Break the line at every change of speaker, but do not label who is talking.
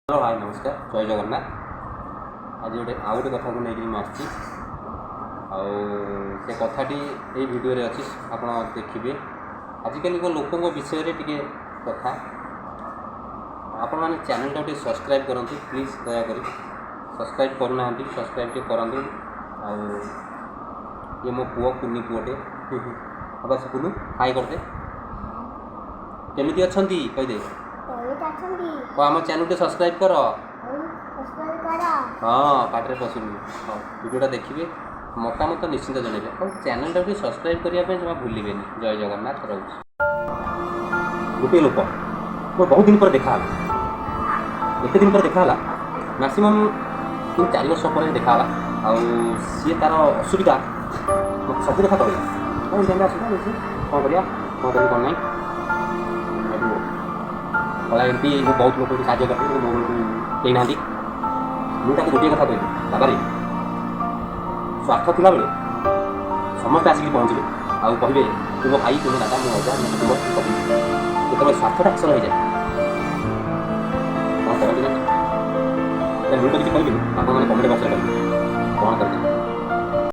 Hello, high, ନମସ୍କାର, ଜୟ ଜଗନ୍ନାଥ। ଆଜି ଗୋଟେ ଆଉ ଗୋଟେ କଥାକୁ ନେଇକରି ମୁଁ ଆସିଛି ଆଉ ସେ କଥାଟି ଏଇ ଭିଡ଼ିଓରେ ଅଛି, ଆପଣ ଦେଖିବେ। ଆଜିକାଲିକା ଲୋକଙ୍କ ବିଷୟରେ ଟିକେ କଥା। ଆପଣମାନେ ଚ୍ୟାନେଲଟା ଟିକେ ସବସ୍କ୍ରାଇବ୍ କରନ୍ତୁ ପ୍ଲିଜ୍, ଦୟାକରି। ସବସ୍କ୍ରାଇବ୍ କରୁନାହାନ୍ତି, ସବସ୍କ୍ରାଇବ୍ ଟିକେ କରନ୍ତୁ। ଆଉ ଇଏ ମୋ ପୁଅ, କୁନି ପୁଅଟେ। ବାସ୍, କୁନୁ, ହାଇ କରିଦେ। କେମିତି ଅଛନ୍ତି କହିଦେ।
କେମିତି ଅଛନ୍ତି?
କହ, ଆମ ଚ୍ୟାନେଲଟି ସବସ୍କ୍ରାଇବ୍ କର।
ଆଉ ସବସ୍କ୍ରାଇବ୍ କର।
ହଁ, ପାଟିରେ ପଶୁନି। ହଉ, ଭିଡ଼ିଓଟା ଦେଖିବେ, ମତାମତ ନିଶ୍ଚିନ୍ତ ଜଣାଇବେ ଆଉ ଚ୍ୟାନେଲଟାକୁ ଟିକେ ସବସ୍କ୍ରାଇବ୍ କରିବା ପାଇଁ ଜମା ଭୁଲିବେନି। ଜୟ ଜଗନ୍ନାଥ, ରହୁଛି। ଗୋଟିଏ ଲୋକ ମୋର ବହୁତ ଦିନ ପରେ ଦେଖା ହେଲା। ଏତେ ଦିନ ପରେ ଦେଖା ହେଲା, ମ୍ୟାକ୍ସିମମ୍ 3-4 ବର୍ଷ ପରେ ଦେଖା ହେଲା। ଆଉ ସିଏ ତା'ର ଅସୁବିଧା ମୋତେ ସବୁ କଥା କହିଲା। ହଁ, ଏମିତି ଏମିତି ଅସୁବିଧା ବେଶୀ, କ'ଣ କରିବା, କ'ଣ କରିବି, କ'ଣ ନାହିଁ। ଏଠୁ କହିଲା, ଏମିତି ମୁଁ ବହୁତ ଲୋକଙ୍କୁ ସାହାଯ୍ୟ କରିଥିଲି, କିନ୍ତୁ ମୋ ବେଳକୁ କେହି ନାହାନ୍ତି। ମୁଁ ତାକୁ ଗୋଟିଏ କଥା କହିଲି, ବାବାରେ, ସ୍ୱାର୍ଥ ଥିଲାବେଳେ ସମସ୍ତେ ଆସିକି ପହଞ୍ଚିବେ ଆଉ କହିବେ ତୁ ମୋ ଭାଇ, ତୁ ମୋ ଦାଦା, ମୋ ଅଜା, ମୋ କୁଟୁମ୍ବ, ସବୁ। ଯେତେବେଳେ ସ୍ୱାର୍ଥଟା ହାସଲ ହେଇଯାଏ, କ'ଣ କରନ୍ତି ଜାଣିଛ? ମୁଁ ତ କିଛି କହିବିନି, ଆପଣମାନେ କମେଣ୍ଟ ବକ୍ସରେ କହିବେ କ'ଣ କରନ୍ତି।